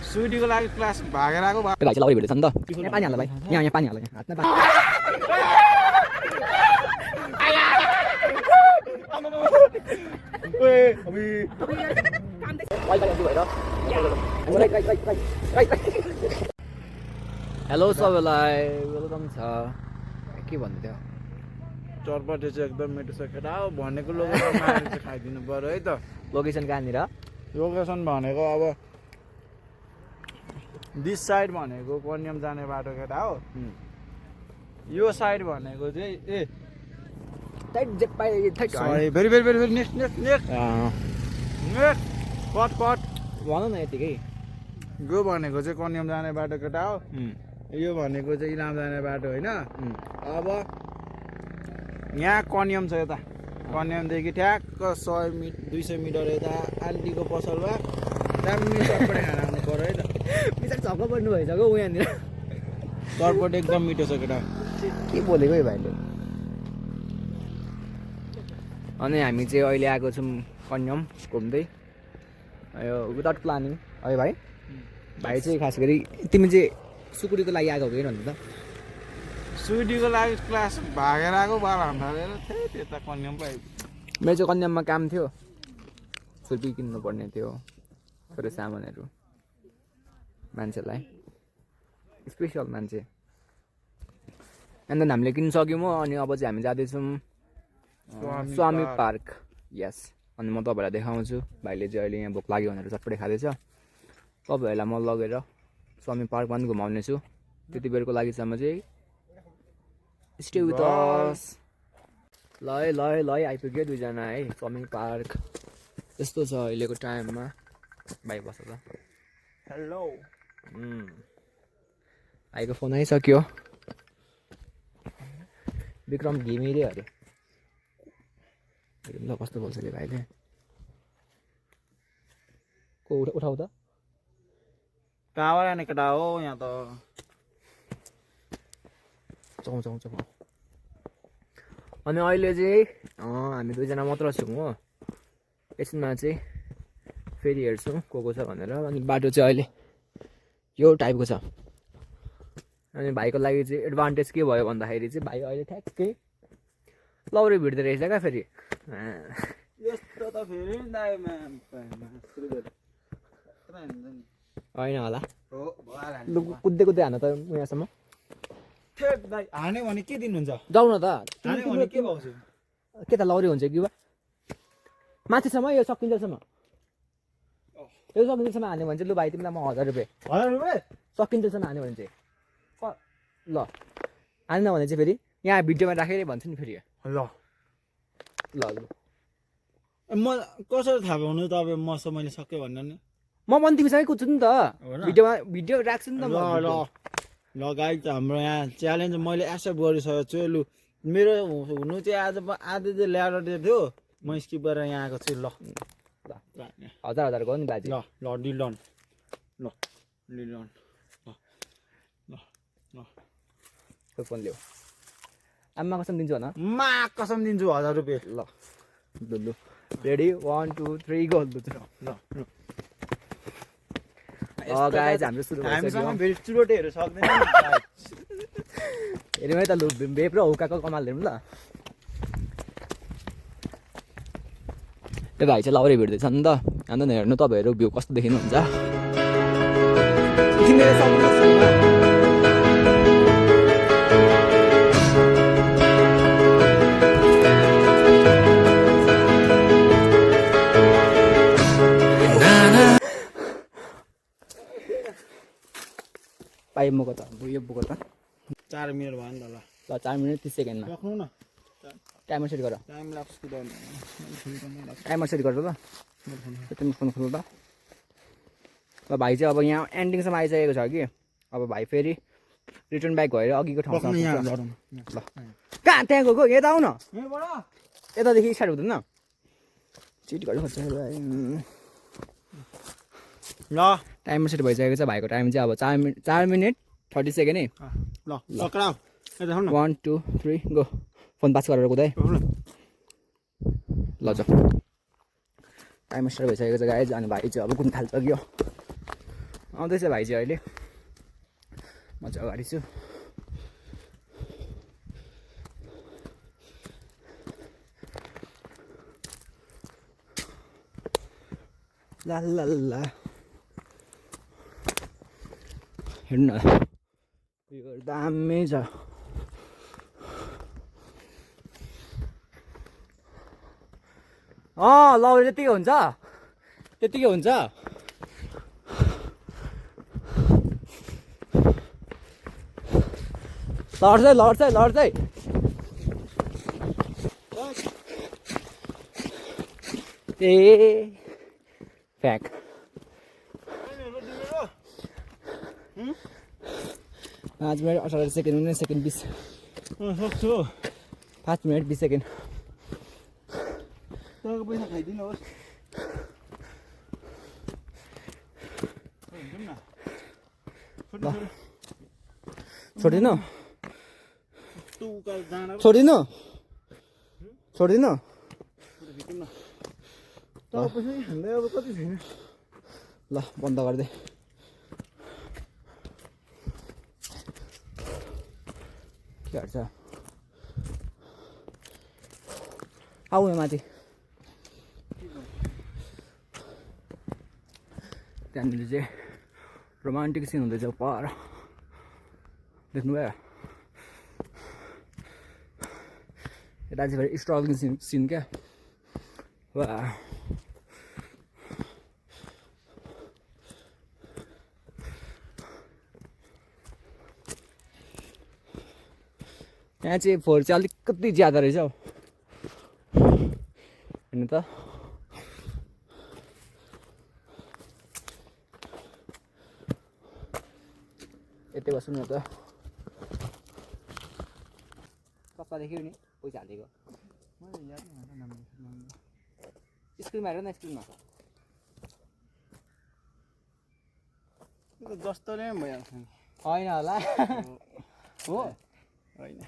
सुइटीको लागि क्लास भागेर आएको भाइ चाहिँ लाउरी भेटेछ नि त यहाँ पानी हाल्ला भाइ यहाँ पानी हाल्ला हातमा पानी हेलो सबैलाई वेलकम छ के भन्नु थियो चरपटे चाहिँ एकदम मिठो छ केटा हो भनेको लोकेसनमा आएर चाहिँ खाइदिनु पर्यो है त लोकेसन कहाँनिर लोकेसन भनेको अब दिस साइड भनेको कन्याम जाने बाटो केटा हो यो साइड भनेको चाहिँ फेरि नेक्स्ट कट भन न यतिकै यो भनेको चाहिँ कन्याम जाने बाटो केटा हो यो भनेको चाहिँ इलाम जाने बाटो होइन अब यहाँ कन्याम छ यता कन्यामदेखि ठ्याक्क 200 मिटर यता आन्टीको पसलमा दामी चटपटे खाना आउनु पर्यो है त बिचार छक्क पर्नु भएछ गो यहाँनिर चटपटे एकदम मिठो छ केटा के बोलेको है भाइले अनि हामी चाहिँ अहिले आएको छौँ कन्याम घुम्दै यो विदाउट प्लानिङ है भाइ भाइ चाहिँ खास गरी तिमी चाहिँ सुकुटीको लागि आएको हो कि भन्नु त सुइटीको लागि क्लास भागेर आएको बाल हालेर त्यता कन्याम पाइ मेरो चाहिँ कन्याममा काम थियो छुर्पी किन्नु पर्ने थियो थोरै सामानहरू मान्छेलाई स्पेसल मान्छे अन्त हामीले किनिसक्यौँ हो अनि अब चाहिँ हामी जाँदैछौँ स्वामी पार्क यस अनि म तपाईँहरूलाई देखाउँछु भाइले चाहिँ अहिले यहाँ भोक लाग्यो भनेर चटपटे खाँदैछ तपाईँहरूलाई म लगेर स्वामी पार्कमा पनि घुमाउने छु त्यति बेरको लागिसम्म चाहिँ स्टे विथ अस ल है आइपुग्यो दुईजना है स्वामी पार्क यस्तो छ अहिलेको टाइममा भाइ बस्छ त हेलो भाइको फोन आइसक्यो विक्रम घिमिरे अरे ल कस्तो बोल्छ अरे भाइले को उठाउ त कहाँबाट आउने केटा हो यहाँ त चाउँ अनि अहिले चाहिँ हामी दुईजना मात्र छौँ हो यसमा चाहिँ फेरि हेर्छौँ को छ भनेर अनि बाटो चाहिँ अहिले यो टाइपको छ अनि भाइको लागि चाहिँ एडभान्टेज के भयो भन्दाखेरि चाहिँ भाइ अहिले ठ्याक्कै लौरी भिड्दो रहेछ क्या फेरि यस्तो त फेरि होइन होला कुद्दै कुद्दै हान त यहाँसम्म हाने भने के दिनुहुन्छ जाउँ न त के पाउँछु के त लौरी हुन्छ कि वा माथिसम्म यो सकिन्जेलसम्म यो सकिन्जेलसम्म हान्यो भने चाहिँ लु भाइ तिमीलाई म 1000 रुपियाँ सकिन्जेलसम्म हान्यो भने चाहिँ ल हानेन भने चाहिँ फेरि यहाँ भिडियोमा राखेरै भन्छु नि फेरि ल म कसरी थाहा पाउनु तपाईँ मसँग मैले सक्यो भन्नु नि म पनि तिमीसँगै कुद्छु नि त भिडियो राख्छु नि त ल गाइज हाम्रो यहाँ च्यालेन्ज मैले एक्सेप्ट गरिसकेको छु लु मेरो हुनु चाहिँ आज आधी चाहिँ ल्याएर दिएको थियो म स्किप गरेर यहाँ आएको छु ल 1000 गर्नु नि बाजे ल डिलन फोन ल्याऊ आम्मा कसम दिन्छु भन मा कसम दिन्छु 1000 रुपियाँ ल रेडी 1 2 3 गो ल गाइज हाम्रो सुरु हामीसँग फेरि चुरोटेहरू सक्दैन हेर्नु है त लु बेप र हुकाको कमाल हेर्नु ल त्यो भाइ चाहिँ लौरी भिड्दैछ नि त अन्त हेर्नु तपाईँहरू भ्यू कस्तो देखिनुहुन्छ पाइ मुको त यो बुको त 4 मिनेट भयो नि त ल 4 मिनेट 30 सेकेन्डमा राख्नु न टाइमर सेट गर टाइम ल्याप्स कुदाउनु टाइमर सेट गर ल तिमी फोन खोल्नु त ल भाइ चाहिँ अब यहाँ एन्डिङसम्म आइसकेको छ कि अब भाइ फेरि रिटर्न ब्याक भएर अघिको ठाउँमा ल कहाँ त्यहाँ गएको यता आऊ न यतादेखि स्टार्ट हुँदैन चिट गर्नु खोज्छ ल टाइमर सेट भइसकेको छ भाइको टाइम चाहिँ अब 4 मिनेट 30 सेकेन्ड है ल पक्राउ 1 2 3 गो फोन पास गरेर कुदाइ ल जाऊ टाइम स्टार्ट भइसकेको छ गाइज अनि भाइ चाहिँ अब कुद्न थाल्छ कि आउँदैछ भाइ चाहिँ अहिले म चाहिँ अगाडि छु ला ला ला हेर्नु न यो दामी छ लौरे त्यतिकै हुन्छ त्यतिकै हुन्छ लड्छ ए फ्याक 5 मिनट 18 सेकेन्ड 19 सेकेन्ड 20 सक्छु 5 मिनट 20 सेकेन्ड तपाईँको पैसा खाइदिनुहोस् छोडिदिनु छोडिदिनु तपाईँ पैसा हामीलाई अब कति छैन ल बन्द गरिदे के गर्छ आऊ न माथि त्यहाँनिर चाहिँ रोमान्टिक सिन हुँदैछ पर देख्नुभयो यता चाहिँ फेरि स्ट्रगलिङ सिन क्या वा यहाँ चाहिँ फोहोर चाहिँ अलिकति ज्यादा रहेछ हौ हेर्नु त यतै बस्नु न त कता देख्यो नि पैसा हालेको स्क्रिनमा हेर न स्क्रिनमा जस्तो नै भइहाल्छ नि होइन होला हो होइन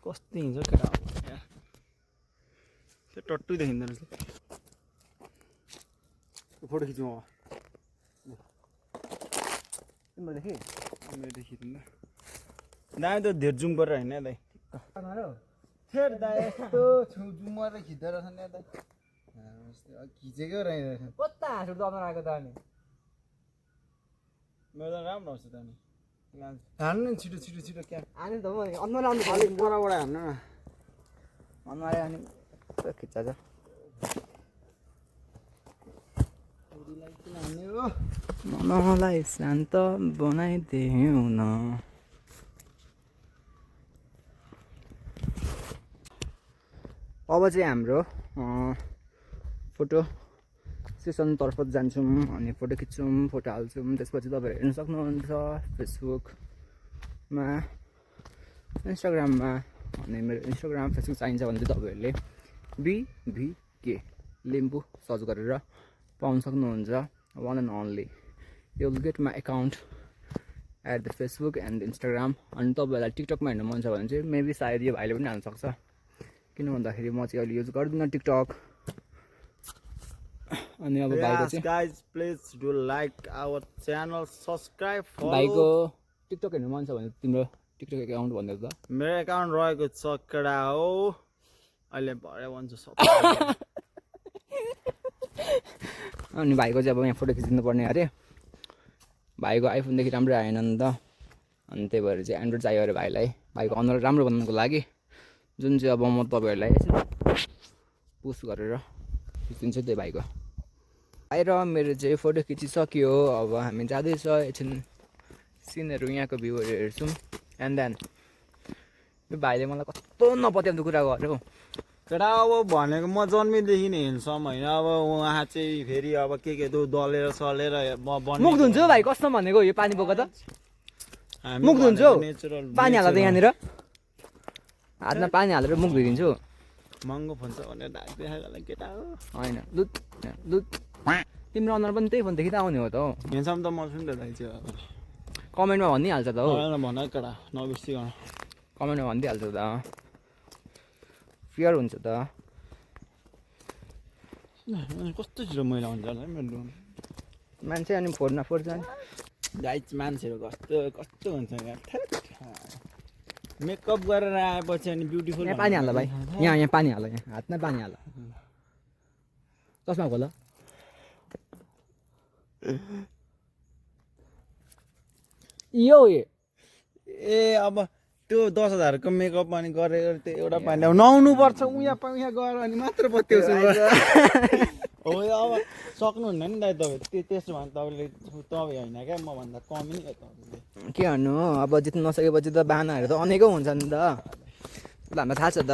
कस्तो हिँड्छ केटा त्यो टट्टु देखिँदो रहेछ फोटो खिचौँ अब तिम्रो देखेँ मेरो खिच्नु दाइ त धेर जुम गरेर होइन दाइ फेर दाइ यस्तो छेउ जुम गरेर खिच्दो रहेछ नि दाइ खिचेकै रहेछ कता हाँसुट दबाउन आएको त अनि मेरो त राम्रो आउँछ त अनि हान्नु नि छिटो छिटो छिटो क्या हाने त म अनुहार आउनु अलिक बडाबडा हान्नु न अनुहार अनि खिच्चा छ मनलाई शान्त बनाइदेऊ न अब चाहिँ हाम्रो फोटो सेसनतर्फ जान्छौँ अनि फोटो खिच्छौँ फोटो हाल्छौँ त्यसपछि तपाईँहरू हेर्न सक्नुहुन्छ फेसबुकमा इन्स्टाग्राममा अनि मेरो इन्स्टाग्राम फेसबुक चाहिन्छ भने चाहिँ तपाईँहरूले BVK लिम्बू सर्च गरेर पाउन सक्नुहुन्छ one and only you will get my account at the Facebook and Instagram अनि तपाईँहरूलाई टिकटकमा हेर्नु मन छ भने चाहिँ मेबी सायद यो भाइले पनि हाल्न सक्छ किन भन्दाखेरि म चाहिँ अहिले युज गर्दिनँ टिकटक अनि अब भाइको चाहिँ guys please do like our channel subscribe भाइको टिकटक हेर्नु मन छ भने तिम्रो टिकटक एकाउन्ट भन्दै त मेरो एकाउन्ट रहेको छ केटा हो अहिले भरे भन्छु सब अनि भाइको चाहिँ अब यहाँ फोटो खिचिदिनु पर्ने अरे भाइको आइफोनदेखि राम्रै आएन नि त अनि त्यही भएर चाहिँ एन्ड्रोइड चाहियो अरे भाइलाई भाइको अनुहार राम्रो बनाउनुको लागि जुन चाहिँ अब म तपाईँहरूलाई यसो पुस्ट गरेर खिचिदिन्छु त्यही भाइको आएर मेरो चाहिँ फोटो खिचिसक्यो अब हामी जाँदैछ एकछिन सिनहरू यहाँको भ्यूहरू हेर्छौँ एन्ड देन यो भाइले मलाई कस्तो नपत्याउँदो कुरा गर्यो केटा अब भनेको म जन्मेदेखि नै हेर्छम होइन अब उहाँ चाहिँ फेरि अब के दलेर सलेर मुख धुन्छु भाइ कस्तो भनेको यो पानी बोक त मुख धुन्छु पानी हाल त यहाँनिर हातमा पानी हालेर मुख धुइदिन्छु महँगो फोन छ भनेर ढाक देखाएको केटा हो होइन दुध दुध तिम्रो अनुहार पनि त्यही फोनदेखि त आउने हो त हौ हेर्छम त म छु नि त दाइ चाहिँ कमेन्टमा भनिहाल्छ त हौ भन केटा नबिर्सी कमेन्टमा भनिदिइहाल्छ त फियर हुन्छ त कस्तो छिटो मैला हुन्छ होला है मेरो मान्छे अनि फोर नफोर्छ नि गाइज मान्छेहरू कस्तो कस्तो हुन्छ यार मेकअप गरेर आएपछि अनि ब्युटिफुल यहाँ पानी हाल भाइ यहाँ पानी हाल यहाँ हातमा पानी हाल चस्मा खोल यो ए अब त्यो 10,000 को मेकअप अनि गरेर त्यो एउटा पानी अब नुहाउनु पर्छ उहाँ गएर अनि मात्र पत्याउँछु हो अब सक्नुहुन्न नि दाइ तपाईँ त्यसो भने तपाईँ होइन क्या मभन्दा कमी नै हो तपाईँले के भन्नु अब जित्नु नसकेपछि त बाहनाहरू त अनेकौँ हुन्छ नि त हामीलाई थाहा छ त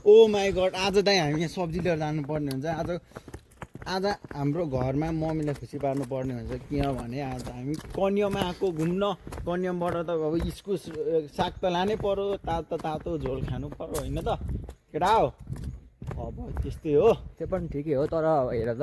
ओ माई गड आज दाइ हामी यहाँ सब्जी लिएर जानुपर्ने हुन्छ आज हाम्रो घरमा मम्मीलाई खुसी पार्नु पर्ने हुन्छ किनभने आज हामी कन्यामा आएको घुम्न कन्यामबाट त अब इस्कुस साग त लानै पर्यो तातो झोल खानु पर्यो होइन त केटा हो अब त्यस्तै हो त्यो पनि ठिकै हो तर हेर त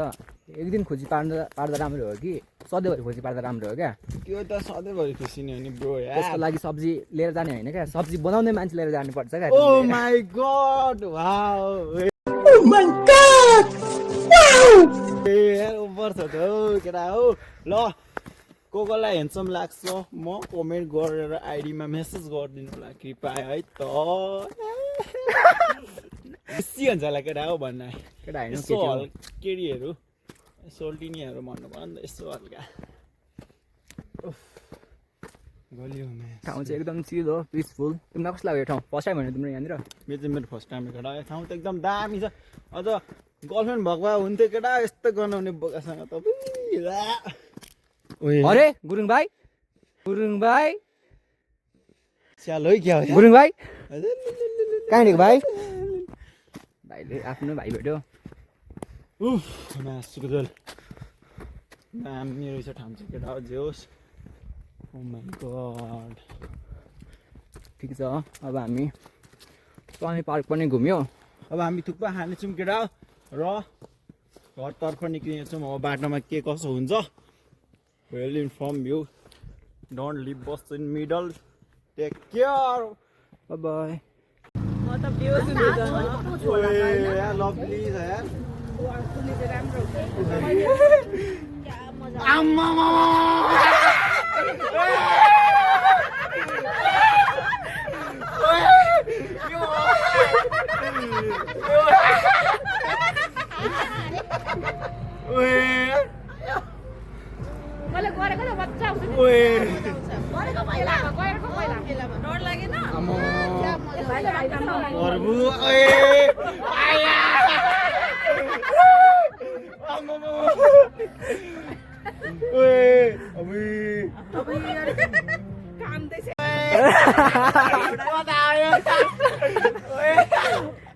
एक दिन खुसी पार्दा राम्रो हो कि सधैँभरि खुसी पार्दा राम्रो हो क्या त्यो त सधैँभरि खुसी नै हो नि ब्रो त्यसको लागि सब्जी लिएर जाने होइन क्या सब्जी बनाउने मान्छे लिएर जानुपर्छ क्या ओ माई गड वाउ ए ओभर छ त हौ केटा हो ल कसलाई ह्यान्डसम लाग्छ म कमेन्ट गरेर आइडीमा मेसेज गरिदिनु होला कृपया है त खुसी हुन्छ होला केटा हो भन्न केटा होइन यसो हल केटीहरू सोल्टिनीहरू भन्नु पर्यो नि त यसो हल्का गलियो ठाउँ चाहिँ एकदम चिल हो पिसफुल तिमीलाई कस्तो लाग्यो ठाउँ फर्स्ट टाइम होइन तिम्रो यहाँनिर मेरो चाहिँ मेरो फर्स्ट टाइम केटा यो ठाउँ त एकदम दामी छ अझ गर्लफ्रेन्ड भएको भए हुन्थ्यो केटा यस्तो गनाउने बोकासँग त अरे गुरुङ भाइ स्याल है क्या हो गुरुङ भाइ कहाँ हिँडेको भाइ भाइले आफ्नो भाइ भेट्यो उफ मासुको झोल दामी रहेछ ठाउँ चाहिँ केटा जे होस् ओ माई गड ठिक छ अब हामी सनी पार्क पनि घुम्यो अब हामी थुक्पा खानेछौँ केटा र घरतर्फ निक्लिनेछौँ अब बाटोमा के कसो हुन्छ well inform you don't leave bus in middle take care bye lovely छ यार मैले गरेको त बच्चा आउँछ नि गरेको पहिला डर लागेन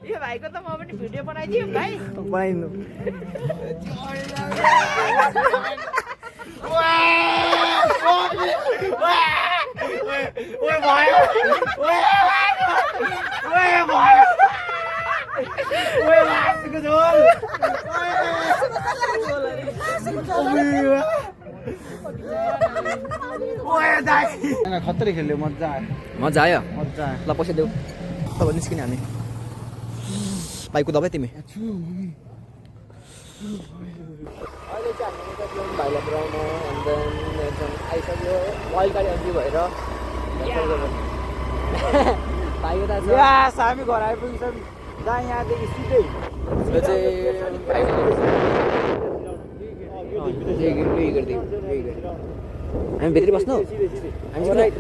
यो भाइको त म पनि भिडियो बनाइदिउँ भाइ बनाइदिनु खतरै खेल्यो मजा मजा आयो आयो ल पैसा देऊ तब निस्किने हामी भाइको दबाई तिमी अहिले चाहिँ हामी भाइलाई पुऱ्याउन आइसक्यो वाइल्ड गाडी एन्ट्री भएर भाइको त हामी घर आइपुग्छौँ जहाँ यहाँदेखि सिधै यो चाहिँ हामी भित्री बस्नु हामी राइट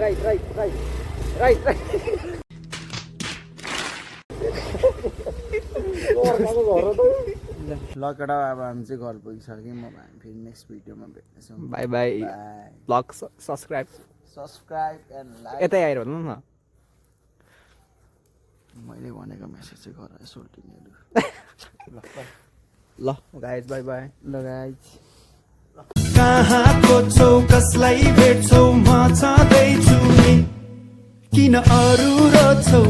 ल केटा अब हामी चाहिँ घर पुगिसक्यौँ अब हामी फेरि नेक्स्ट भिडियोमा भेट्नेछौँ bye bye vlog subscribe and like यतै आएर भन्नु न मैले भनेको मेसेज चाहिँ गर सोल्टिनीहरू ल गाइज बाई बाई ल गाइज कहाँ खोज्छौ कसलाई भेट्छौ म छँदैछु नि किन अरू रोज्छौ